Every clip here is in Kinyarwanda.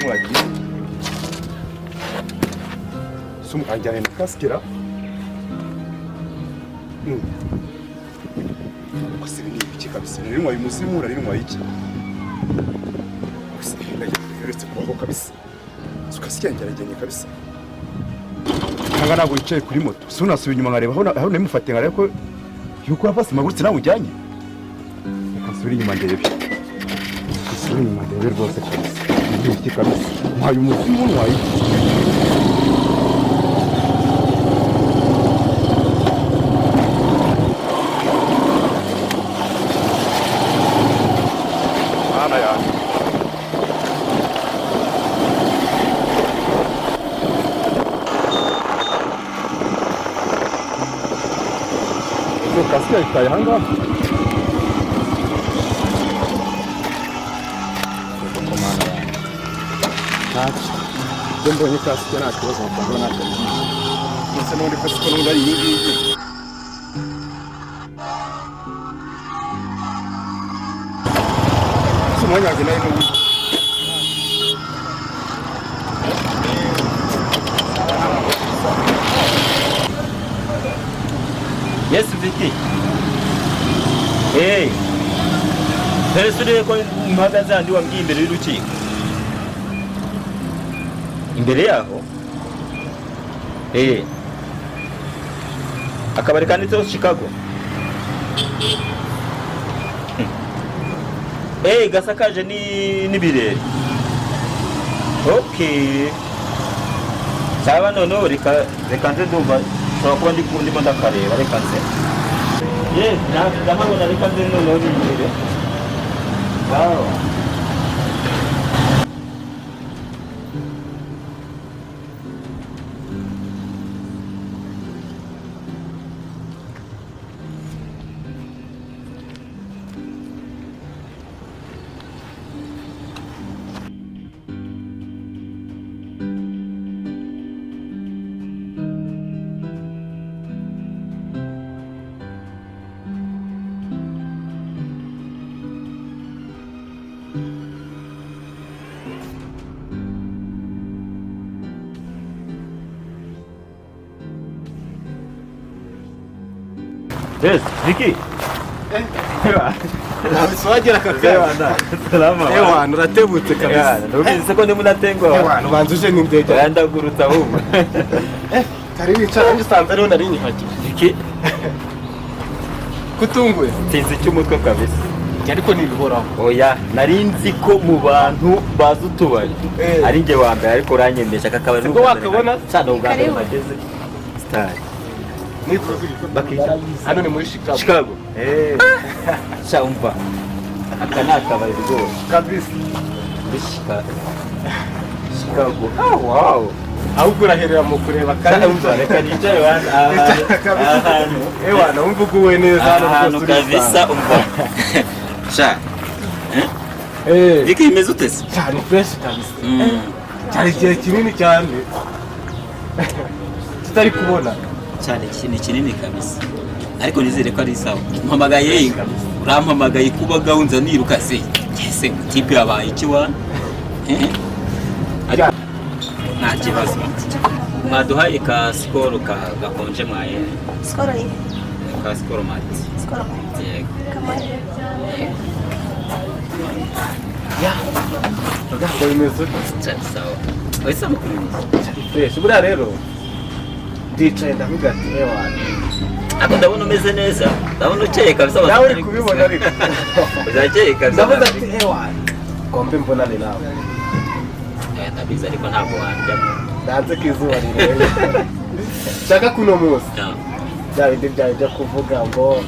Wagiye anjyane na kasike ra. Gusa ibi ni ibiki kabisa? Nari ntwaye umuzimu, nari ntwaye iki? Gusa ibi ndageretse kubaho kabisa. So kasike yanjye arajyanye kabisa. Cyangwa ntabwo yicaye kuri moto? So nasubiye inyuma nkareba aho namufatiye, nkareba ko yuko yafase magurutse nawe ujyanye. Reka nsubire inyuma ndebe, nsubire inyuma ndebe rwose kabisa. Ibi ni ibiki kabisa? Ntwaye umuzimu, ntwaye iki? Mana yanjye! Iyo kasike yayitaye ahangaha. Yego, Mana yanjye! Ntacyo, ibyo mbonye kasike nta kibazo, amafaranga ntacyo agiye. Ndetse n'ubundi kasike n'ubundi ari iyi ngiyi. Si umwanya wanjye nawe n'ubundi. Yes, Vicky. Hey. Dore urebe ko mpagaze handi wambwiye imbere y'urukiko. Imbere yaho? Eh. Akabari kanditseho Chicago. Eh, gasakaje ni n'ibirere. Okay. Sawa, noneho reka nze, ndumva nshobora kuba ndi ndimo ndakareba, reka nze. Yes, ndahabona, reka nze noneho ninjire. Wow. Yes, Vicky. Wagera aka kanya. Salama. Ewana, uratebutse kabisa. Ntubizi ko ndimo natengwa. Ewana, ubanza uje n'indege. Oya, ndagurutse ahubwo. Kari wicara, nanjye usanze ariho nari nyihagije. Vicky, Kutunguye? Nsinzi icy'umutwe kabisa. Njye ariko ntibihoraho. Oya, nari nzi ko mu bantu bazi utubari ari njye wa mbere, ariko uranyemeje aka kabari. Sibwo wakabona? Cyane, ubwa mbere Karibu. mpageze. Star. Bakita Hano ni muri Chicago. Chicago. Eh. Sha, umva. Aka ni akabari rwose. Kabisa. Muri Chicago. Chicago. Ah, wow. Ahubwo uraherera mu kureba. Sha, Kari. umva, reka nicare aha hantu. Kabisa. Aha hantu. Ewana, wumva uguwe neza hano. Aha hantu Rwose kabisa, urisanga. umva. Sha, Vicky, imeze ute se? Cyane, fresh kabisa. Cyari igihe kinini cyane tutari kubona. Cyane, ni kinini kabisa, ariko nizere ko ari sawa. Mpamagaye, urampamagaye kuba gahunda niruka se ese tipe yabaye iki wa? Eh? Ariko nta kibazo, mwaduhaye ka Skol ka gakonje mwaye. Skol ni? Ka Skol Malt. Skol Malt. Yego. Kamwe. Ngo bimeze ute? Cyane, sawa. Wese amakuru meza. Fresh buriya rero ndicaye ndavuga ati ewa. Ariko ndabona umeze neza, ndabona ukeye kabisa. Nawe uri kubibona ariko. Urakeye kabisa. Ndavuga ati ewa, ngombe mbonane nawe. Ndabizi ariko ntabwo wanjyamo. Nanze ko izuba rirenga. Nshaka kuno munsi bya bindi byawe byo kuvuga ngo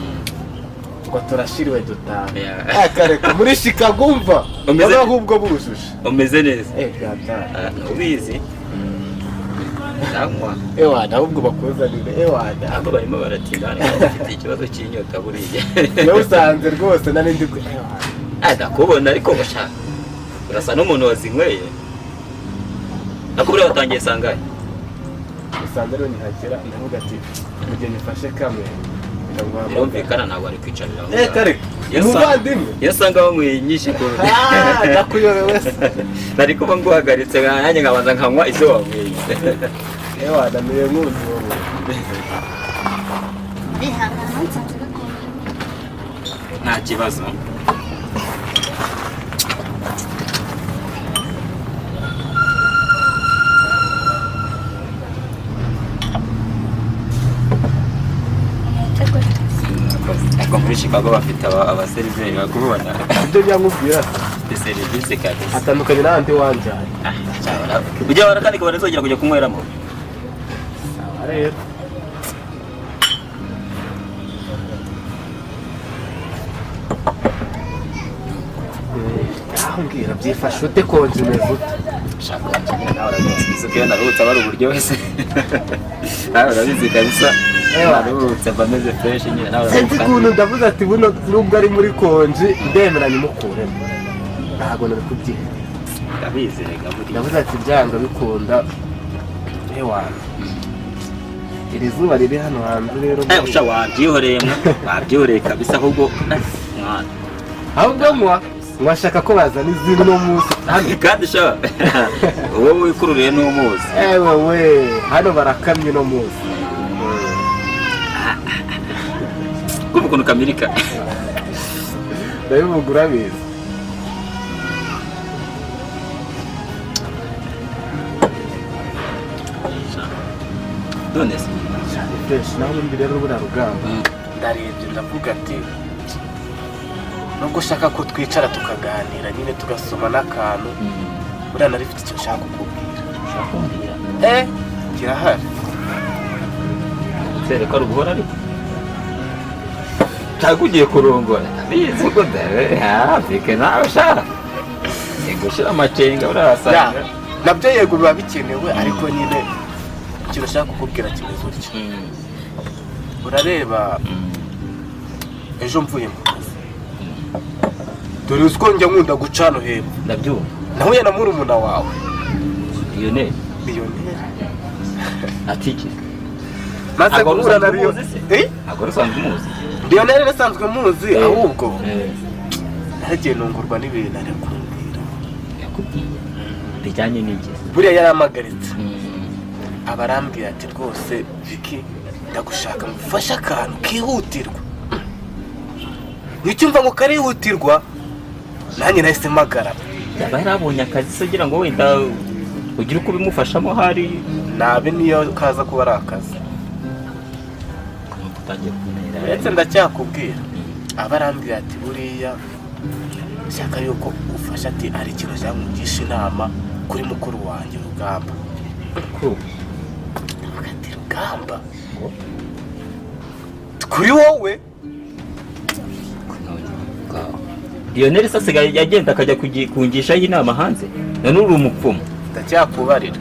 turashiriwe dutaha. Akareka muri Chicago umva ahubwo bujuje. Umeze neza. Byabyara. Ubizi. Ndanywa. Ewa, ahubwo bakuzanire ewa. Ntabwo barimo baratinda, bafite ikibazo cy'inyota buriya. Nawe usanze rwose nari ndi ewa. Ndakubona ariko bashaka. Urasa n'umuntu wazinyweye. Nako buriya watangiye sangahe? Usanze rero nkihagera ndavuga ati mugihe nifashe kamwe. Birumvikana ntabwo ari kwicarira aho. Kare. Umuvandimwe. Iyo usanga wanyweye nyinshi ko. Ndakuyobewe se. Nari kuba nguhagaritse nanjye nkabanza nkanywa izo wanyweye. Ewa, ndamiye nkuzi wowe. Nta kibazo. Ariko muri Chicago bafite abaseriveri bakubona. Ibyo byamubwira. Serivisi kabisa. Atandukanye n'andi wanjye. Ujya warakandi kabone zongera kujya kunyweramo. Sawa rero. Aho mbwira byifashe ute konje umeze ute? Shaka wanjye nawe urabizi ko iyo naruhutse aba ari uburyohe. Nawe urabizi kabisa. Naruhutse mba meze fresh nyine nawe. Sinzi ukuntu ndavuze ati buno nubwo ari muri konji ndemeranya umukuremo. Ntabwo nari kubyiha. Ndabizi rega buriya. Ndavuze ati byanga bikunda. Ewa. Iri zuba riri hano hanze rero. Usha wabyihoreye mwa. Wabyihoreye kabisa ahubwo mwana. Ahubwo mwa mwashaka ko bazana izindi no munsi. Kandi sha wowe wikururiye n'umuzi. Ewe we hano barakamye no munsi. Kumva ukuntu kamirika. Ndabivuga urabizi. None se fresh naho ubundi rero buriya rugamba. Ndarebye ndavuga ati nubwo ushaka ko twicara tukaganira nyine tugasoma n'akantu buriya nari mfite icyo nshaka kukubwira. Kirahari. Nzere ko ari ubuhora ariko. Ntabwo ugiye kurongora. Ndabizi ko ndabike nawe ushaka. Gushyira amacenga urahasanga. Nabyo yego biba bikenewe ariko nyine ikintu ushaka kukubwira kimeze utyo. Urareba ejo mvuye mu kazi. Dore uzi ko njya nkunda guca hano hepfo. Ndabyumva. Nahuye na murumuna wawe. Lionel. Lionel. Atiki. Maze guhura na Lionel. Ntabwo usanzwe umuzi. Lionel nasanzwe muzi ahubwo. Naragiye nungurwa n'ibintu ari kumbwira. Yakubwiye. Bijyanye n'iki? Buriya yaramagaritse. Abarambwira ati rwose Vicky ndagushaka mufashe akantu kihutirwa. Nicyumva ngo karihutirwa nanjye nahise mpagarara. Yaba yarabonye akazi se ugira ngo wenda ugire uko ubimufashamo hari nabe niyo kaza kuba ari akazi. Uretse ndacyakubwira abarambwira ati buriya shaka yuko ufasha ati ari ikintu cyamugisha inama kuri mukuru wanjye Rugamba. Ati Rugamba kuri wowe. Lionel se asigaye agenda akajya kungishaho inama hanze none uri umupfumu. Ndacyakubarira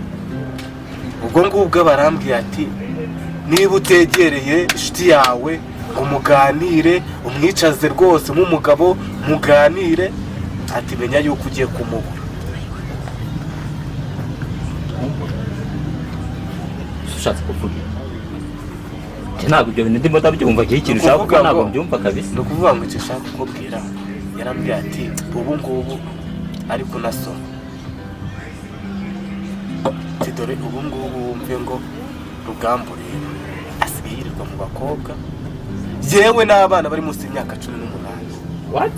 ubwo ngubwo barambwira ati niba utegereye inshuti yawe ngo muganire umwicaze rwose nk'umugabo muganire ati menya yuko ugiye kumubura. Ushatse kuvuga ntabwo ibyo bintu ndimo ndabyumva igihe ikintu ushaka kuko ntabwo mbyumva kabisa. Ni ukuvuga ngo icyo ushaka kukubwira yarambwira ati ubu ngubu ariko unasoma ati dore ubu ngubu wumve ngo Rugamba ureba asigaye yirirwa mu bakobwa yewe n'abana bari munsi y'imyaka 18. What?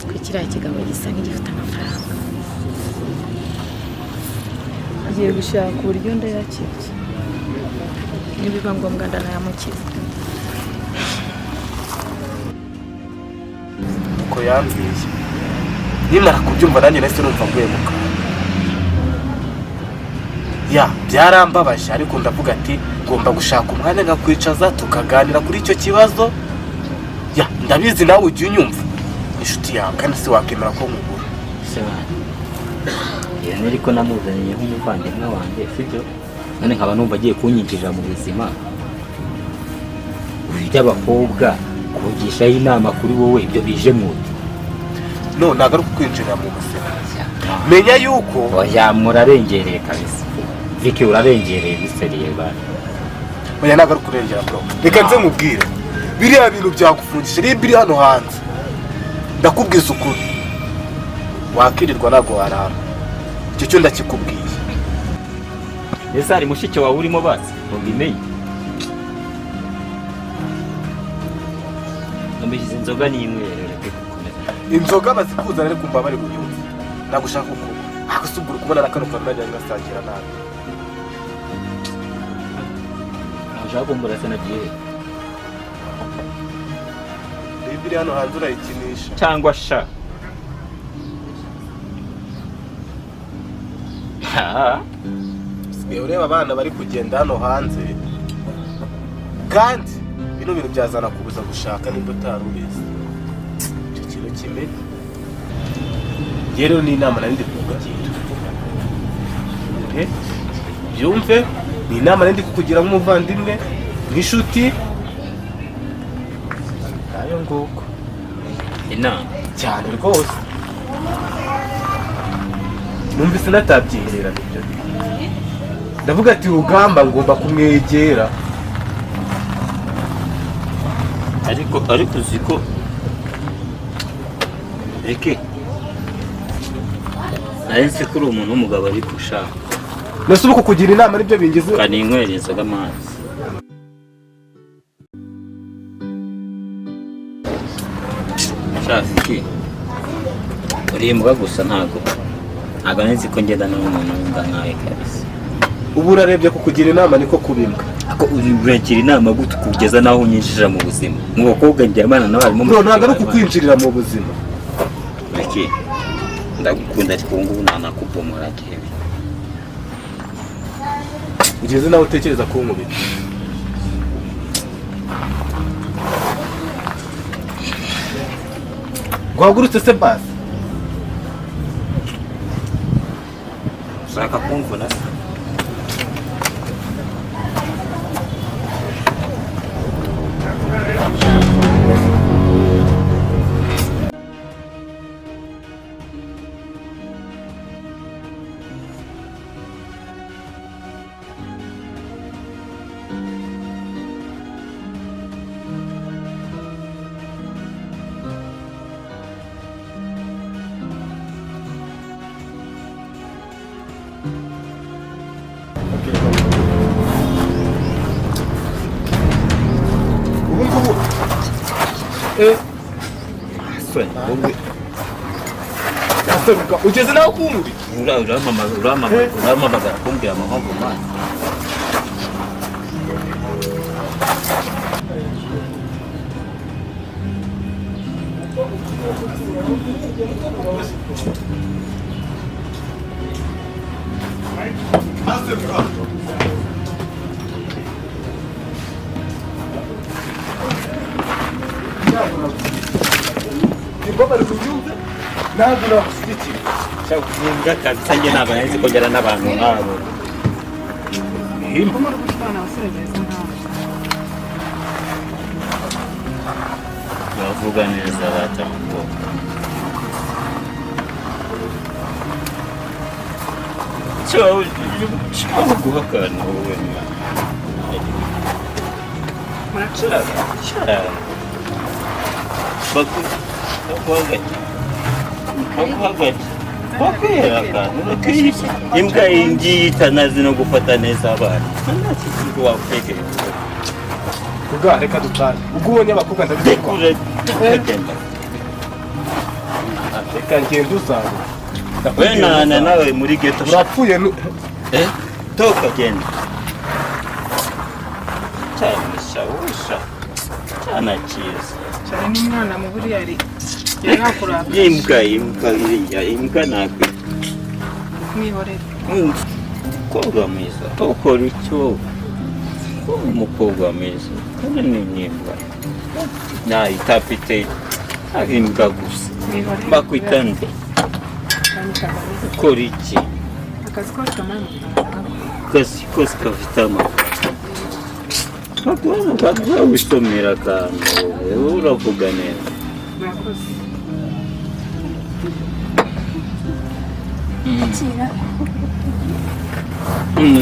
Ko kiriya kigabo gisa nk'igifite amafaranga, ngiye gushaka uburyo ndayakibye, nibiba ngombwa ndanayamukiza. Uko yambwiye, nimara kubyumva nanjye nahise numva mvuye mu kantu. Ya, byarambabaje, ariko ndavuga ati ngomba gushaka umwanya nkakwicaza tukaganira kuri icyo kibazo. Ya, ndabizi nawe ujya unyumva, inshuti yawe, kandi si wakemera ko nkubura. Se bana, iyo nari ko namuzaniye nk'umuvandimwe wanjye, sibyo? None nkaba numva agiye kunyinjirira mu buzima by'abakobwa, kugishaho inama kuri wowe, ibyo bije muti? No, ntabwo ari kukwinjirira mu buzima. Menya yuko Oya, murarengereye kabisa. Vicky, urarengereye biseriye bana. Oya, ntabwo ari kurengera, bro. Reka nze nkubwire, biriya bintu byagufungisha. Niba iri hano hanze, ndakubwiza ukuri, wakirirwa ntabwo warara. Icyo cyo ndakikubwiye. Ese hari mushiki wawe urimo basi ubimenye? Numvise inzoga n'inywero, reka gukomeza. Inzoga bazikuzana, ariko umva bari bunyumve, ntabwo ushaka kuba agasubura kubona na kano kantu najya ngasangira nabi. Ushaka kumbura se nagiye? Niba iri hano hanze urayikinisha. Cyangwa sha. Ha. Usigaye ureba abana bari kugenda hano hanze, kandi bino bintu byazana kubuza gushaka nimba utari ubizi. Icyo kintu kimenye rero, ni inama nari ndi kukugira. Byumve, ni inama nari ndi kukugira nk'umuvandimwe, nk'inshuti nayo nguko. Inama? Cyane rwose, numvise natabyihererana ibyo bintu, ndavuga ati Rugamba ngomba kumwegera. Ariko uzi ko Ricky, nari nzi ko uri umuntu w'umugabo, ariko ushaka Nese ubu kukugira inama nibyo bingize? Kaninywera inzoga amazi. Sha Vicky, uri imbwa gusa. Ntago nari nzi ko ngenda n'umuntu w'imbwa nkawe kabisa. Ubu urarebye, kukugira inama niko kubimbwa? Ako uragira inama gute kugeza naho unyinjira mu buzima, mu bakobwa njyamana nawe harimo Bro, ntabwo ari mushiki wawe? ukukwinjirira mu buzima. Ricky, ndagukunda, ariko ubu ngubu nanakubomora jewe. Ugeze nawe utekereza kunkubita? Guhagurutse se basi? Ushaka kumvuna se? Ubu ngubu Se wowe? Aseruka, ugeze nawe kunkubita? Urampamagara kumbwira amahomvu mazi? Aseruka. Imbabare kubyumve, ntabwo nagushyigikira. Imbwa kabisa. Njye ntabwo nari nzi ko njyana n'abantu nk'abo. Ngomba gushwana abasore beza nkawe. Bavuga neza rata ngo cyo cyo guha akantu wowe mwana. Murakoze. Baguha gake, baguha gake, bakwera akantu. Imbwa iyi ngiyi itanazi no gufata neza abana, nta kintu wakwegera. Kuga reka dutahe. Ubwo ubonye abakobwa ndabikora. Genda. Reka ngende uzabe. We nana nawe muri ghetto. Urapfuye. Eh? Toka genda. Cyane shawisha. Cyana cyiza. Cyane n'umwana mu buriya ari. Yarakuraka. Imbwa imbwa iriya imbwa ntabwo. Mwihorere. Umukobwa mwiza. Ukora icyo? Umukobwa mwiza. Kandi ni imbwa. Na itafite imbwa gusa. Bakwita nde? Ukora iki? Akazi kose kamara amafaranga. Akazi kose gafite amafaranga. Baguha wisomera akantu, uravuga neza. Murakoze.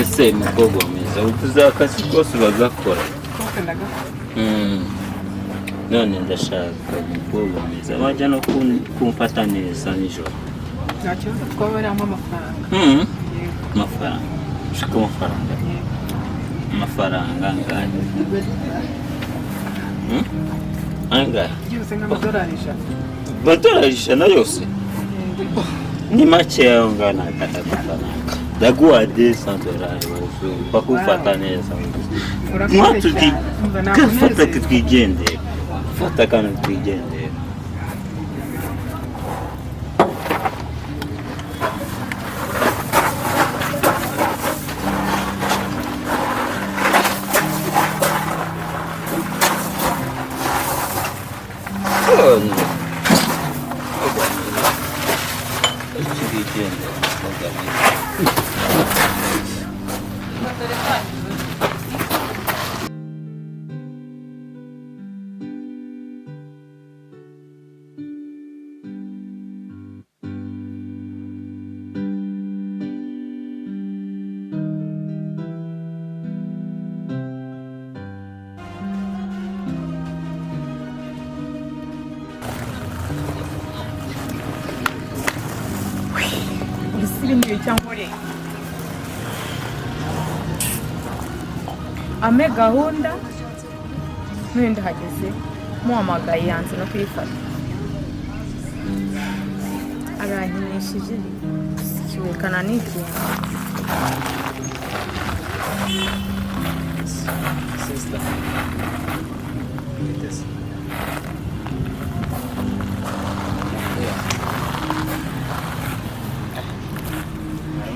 Ese mukobwa mwiza, uvuze akazi kose uragakora. Kose ndagakora. None ndashaka umukobwa mwiza wajya no kumfata neza nijoro. Nta kibazo twaba arimo amafaranga. Amafaranga. Ushaka amafaranga? Amafaranga angahe? Angahe? Byose nk'amadolari 100. Amadolari 100 yose? Ni make yayo ngana akatamafaranga. Ndaguha $200 bakufata neza. Urakoze cyane. Fata twigendere. Fata kandi twigendere. Ame gahunda n'undi hageze muhamagaye yanze no kuyifata arankinishije kiwekana n'ikintu. Sister. It is.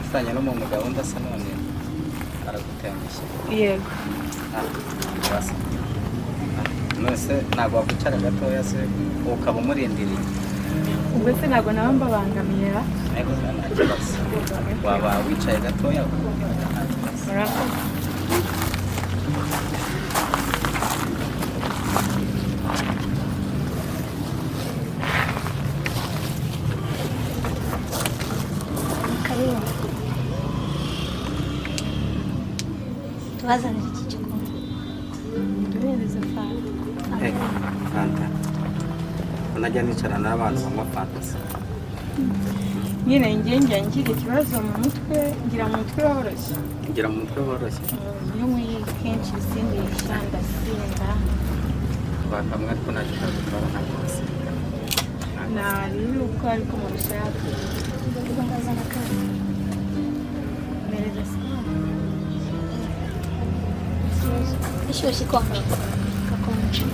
Mfanya no mu gahunda sa none aragutengushye. Yego. None ntabwo wakwicara gatoya se ukaba umurindiriye? Ubwo se ntabwo naba mbabangamiye? Ariko nta kibazo. Waba wicaye gatoya nta kibazo. Murakoze. Karibu. Tubazanire iki cyo kunywa? Duhereze fanta. Fanta. Unajya nicara n'abantu banywa fanta se? Nyine njye njya ngira ikibazo mu mutwe, ngira mu mutwe woroshye. Ngira mu mutwe woroshye? Iyo nyweye kenshi ibisindisha ndasinda. Bakamwe ariko ntacyo nagutwara ntabwo wasinda. Nari uko ariko mubishaka. Ubwo ndazana kandi. Mereza sikoro. Ishyushye ikonje. Gakonje.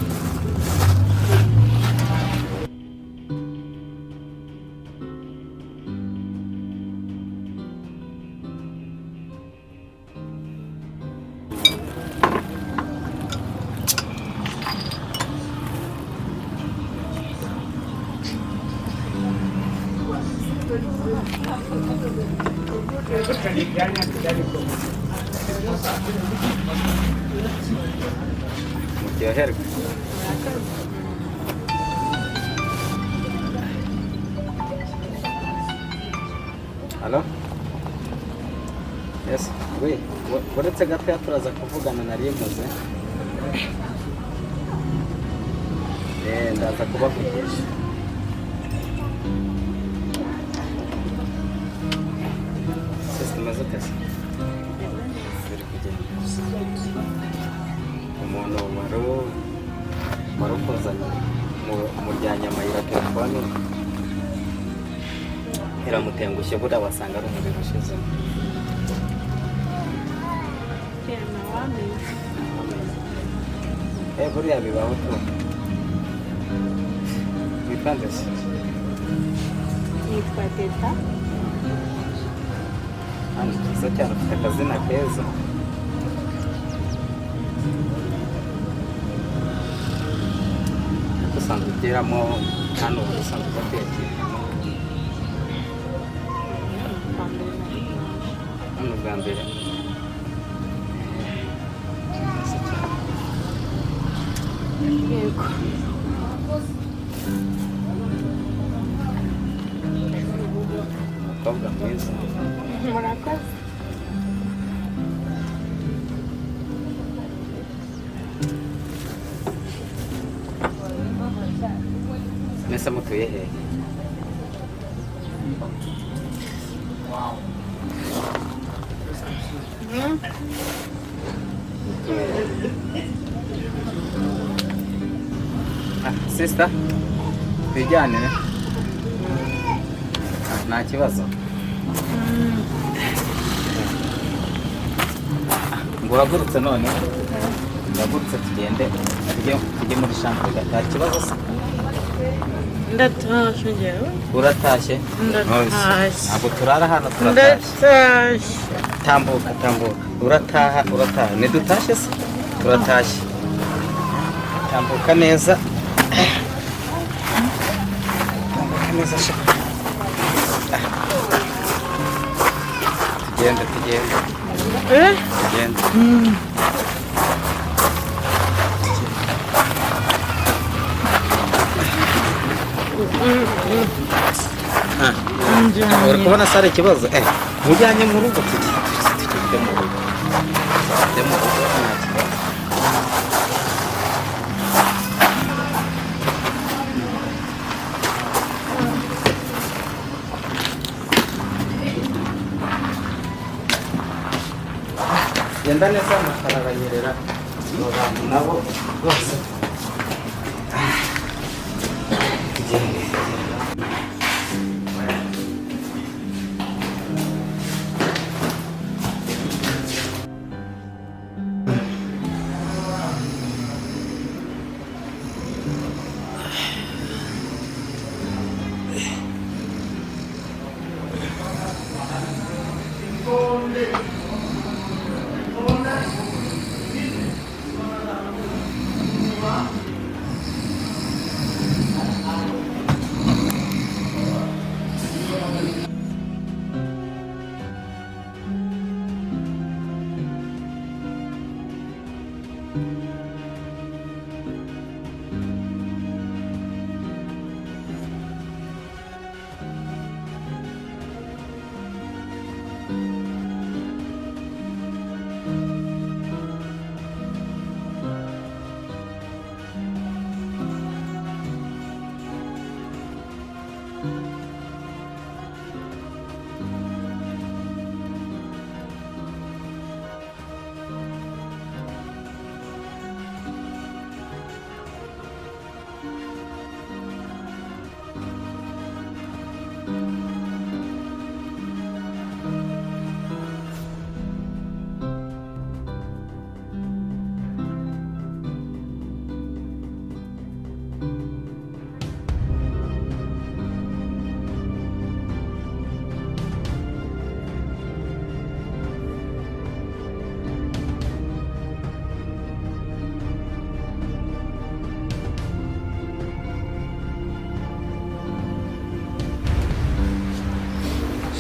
Muryoherwe. Halo? Yes, we, uretse gatoya turaza kuvugana nari mpuze. Ndaza kubavugisha. Sisi tumaze tese. Biri kugenda. Umuntu wari ukuzanye mujyanye amayira telefone iramutengushye, buriya wasanga ari umuriro ushizemo. Ntawamenya. Buriya bibaho tu. Witwa nde se? Nitwa Teta. Hano cyiza cyane, ufite akazina keza. Ariko usanzwe ugeramo hano, usanzwe uza kwiyakiramo hano bwa mbere? Cyiza cyane. Yego. Umukobwa mwiza. Murakoze. Mwese mutuye hehe? Mutuye hehe? Ah, sister, twijyanire. Ah, nta kibazo. Ngo uragurutse none? Uragurutse, tugende tujye muri chambre gato. Nta kibazo se? Ndatashye njyewe. Uratashye? Ndatashye. Ntabwo turara hano, turatashye. Ndatashye. Tambuka, tambuka. Urataha, urataha. Ntidutashye se? Turatashye. Tambuka neza. Tambuka neza sha. Tugende, tugende. Tugende. Uri kubona sare ikibazo? Mujyanye mu rugo, tujye mu rugo. Tujye mu rugo, nta kibazo. Genda neza, amakara aranyerera. Abo bantu nabo bose. Tugende.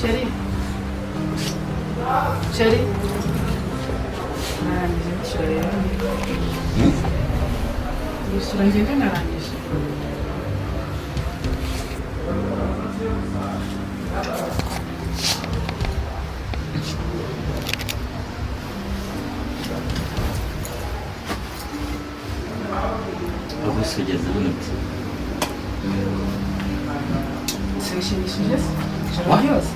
Chérie. Chérie. Narangije gusura rero. Gusura ngende narangije. Aho se ugeze hano uti? Sinishimishije se? Ijoro ryose.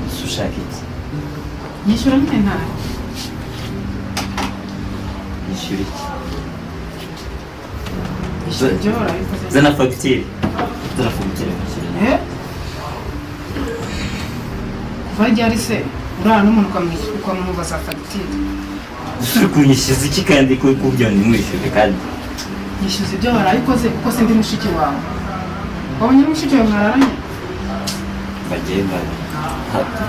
Ese ushaka iki? Nyishyura nyine ntayo. Nishyura iki? Nyishyura ibyo warabikoze. Zana fagitire. Zana fagitire nishyura. Eh? Kuva ryari se urara n'umuntu ukamubaza fagitire? Ese uri kunyishyuza iki kandi ko kubwira ngo nimwishyure kandi? Nyishyuza ibyo warabikoze kuko sindi mushiki wawe. Wabonye mushiki wawe mwararanye? Bagenda.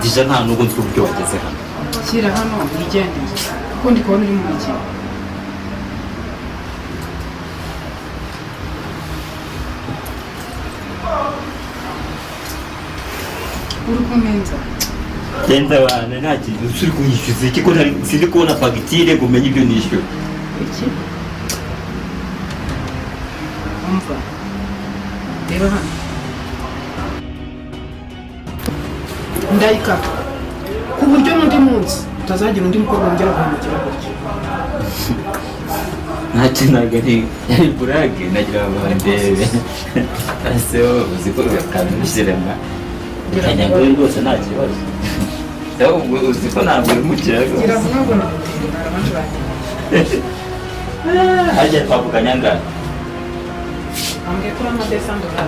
Dija nta nubwo nzi uburyo wageze hano. Shyira hano wigendere kuko ndi kubona uri mu mikino. Uri kumenza. Genda bana nta kintu uri kunyishyuza iki ko ntari sindi kubona fagitire ngo umenye ibyo nishyura. Iki? Umva. Reba hano. Ndayikata. Ku buryo n'undi munsi utazagira undi mukobwa wongera guhemukira gutya. Ntacyo ntabwo ari yari burage nagira ngo ndebe. Ese wowe uzi ko ukamushyirana. Ntabwo rwose nta kibazo. Uzi ko ntabwo wimukira Gira rwose. vuba ngo ndagutera abandi bantu. Harya twavuganye angahe? Ambwiye ko uranywa $200.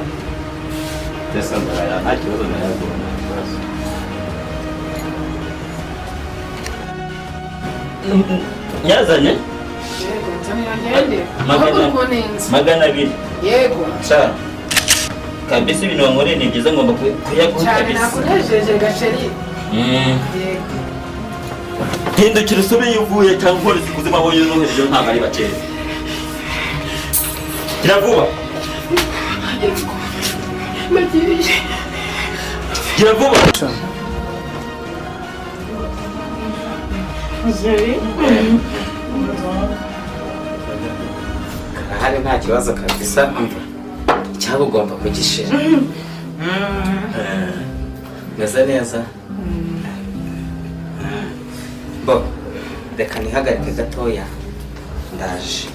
$200 nta kibazo ndayaguha nta kibazo. Yazanye? Yego, nzanira ngende. Ahubwo uri kunenza. 200. Yego. Sha. Kabisa ibintu wankoreye ni byiza ngomba kuyaguha Cyane kabisa. nakunejeje gasheri. Yego. Hindukira usubire iyo uvuye cyangwa ukore ikuzimu aho yohereje ntabwo ari bakeya. Gira vuba. Yego. Nagiye. Gira vuba. Karahari nta kibazo kabisa, umva icyaba ugomba kugishira. Meze neza. Bo, reka nihagarike gatoya ndaje.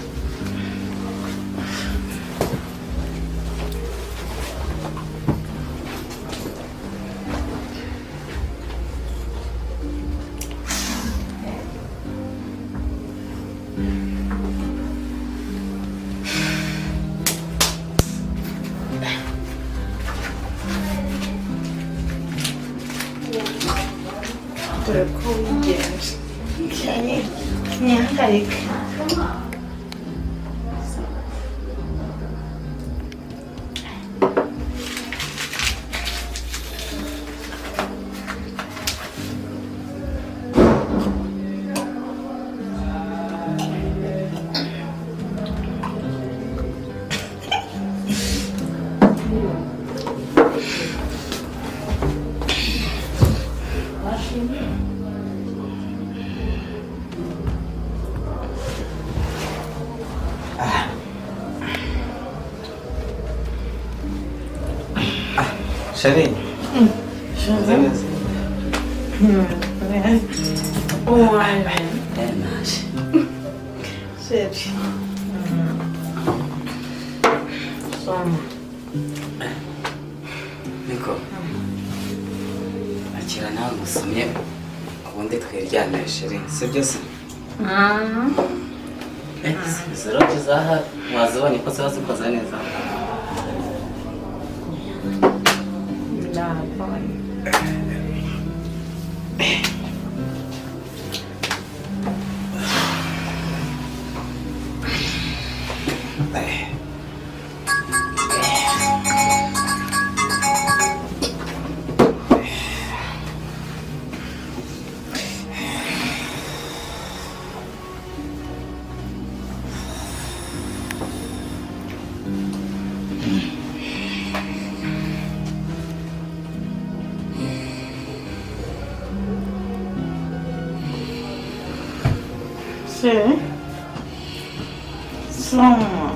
Dore ko wigenje. Cyane ntihagarike. Shari, meze neza. Naje. Sheri. Soma. Niko. Akira nawe ngusomye ubundi twiryamire sheri, sibyo se? Izi rogi zaha wazibonye ko ziba zikoze neza. Nabonye. Sheri. Soma.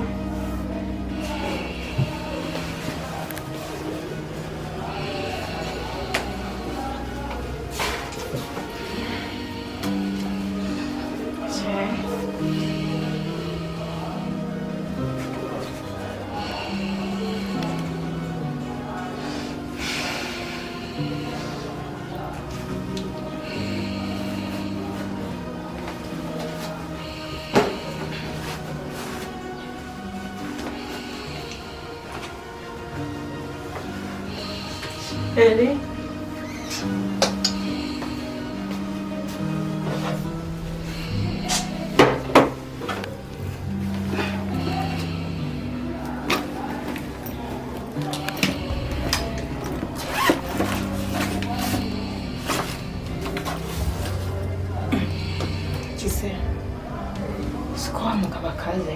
Eri. Kise. Siko wa mugabo akaze.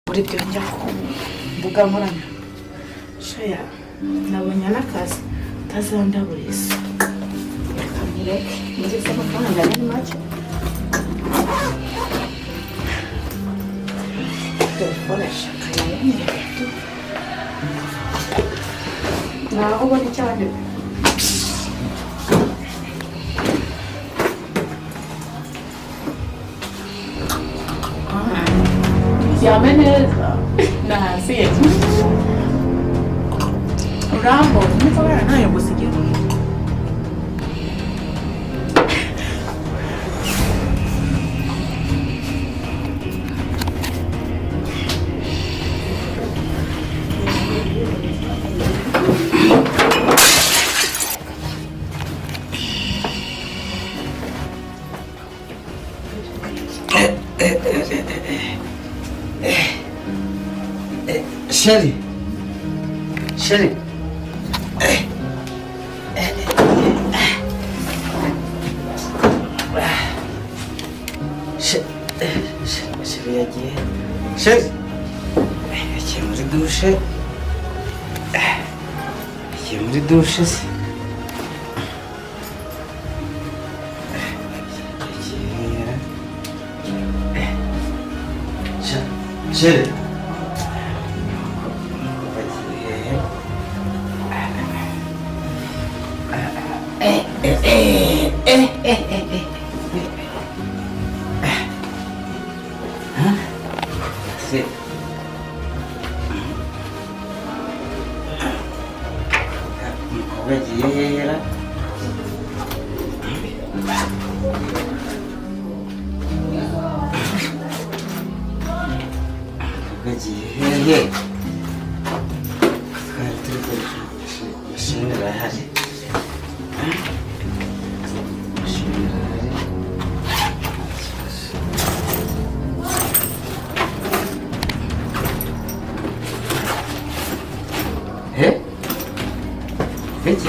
Muri byo njya ku mbuga nkoranya shaya nabonye n'akazi utazandaburiza, reka mbireke ngeze amafaranga ni make. Telefone shaka yanyereka tu naho ubona icyane. Ryame neza nahasiye urambonye niko ntayo gusigira. Chérie, chérie. Chérie yagiye. Chérie yagiye muri douche. Yagiye muri douche se. Yagiye. Chérie. Umukobwa agiye yera. Umukobwa agiye hehe? Twari turi mashini irahari. Mashini irahari. Peki.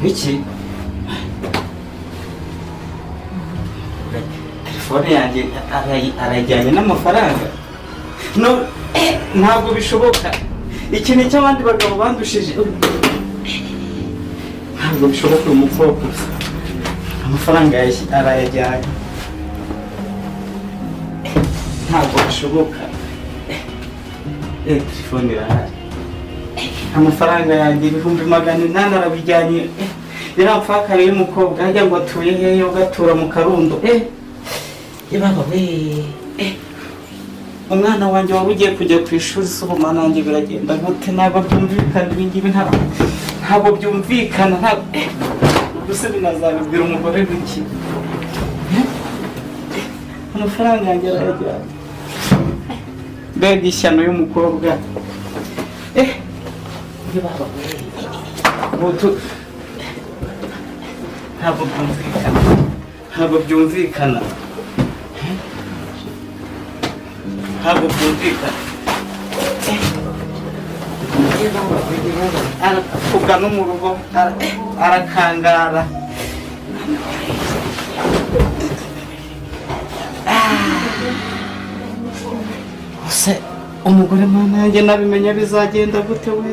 Peki. Telefone yanjye arajyanye n'amafaranga. No, ntabwo bishoboka. Iki ni cy'abandi bagabo bandushije. Ntabwo bishoboka uyu mukobwa amafaranga arayajyanye. Ntabwo bishoboka. Telefone irahari. Amafaranga yanjye 800,000 arabijyanye. Yaramfakare y'umukobwa ajya ngo atuye hehe ugatura mu Karundo. Yababa we. Umwana wanjye wari ugiye kujya ku ishuri se ubu mwana wanjye biragenda gute? Ntabwo byumvikana ibi ngibi, ntabwo byumvikana. Ubuse binazabibwira umugore w'iki? Amafaranga yanjye arayajyanye. Mbega ishyano y'umukobwa. Yababa we. Ntabwo byumvikana, ntabwo byumvikana, ntabwo byumvikana. Arakubwa no mu rugo, arakangara. Se umugore, mana yanjye, nabimenya bizagenda gute we?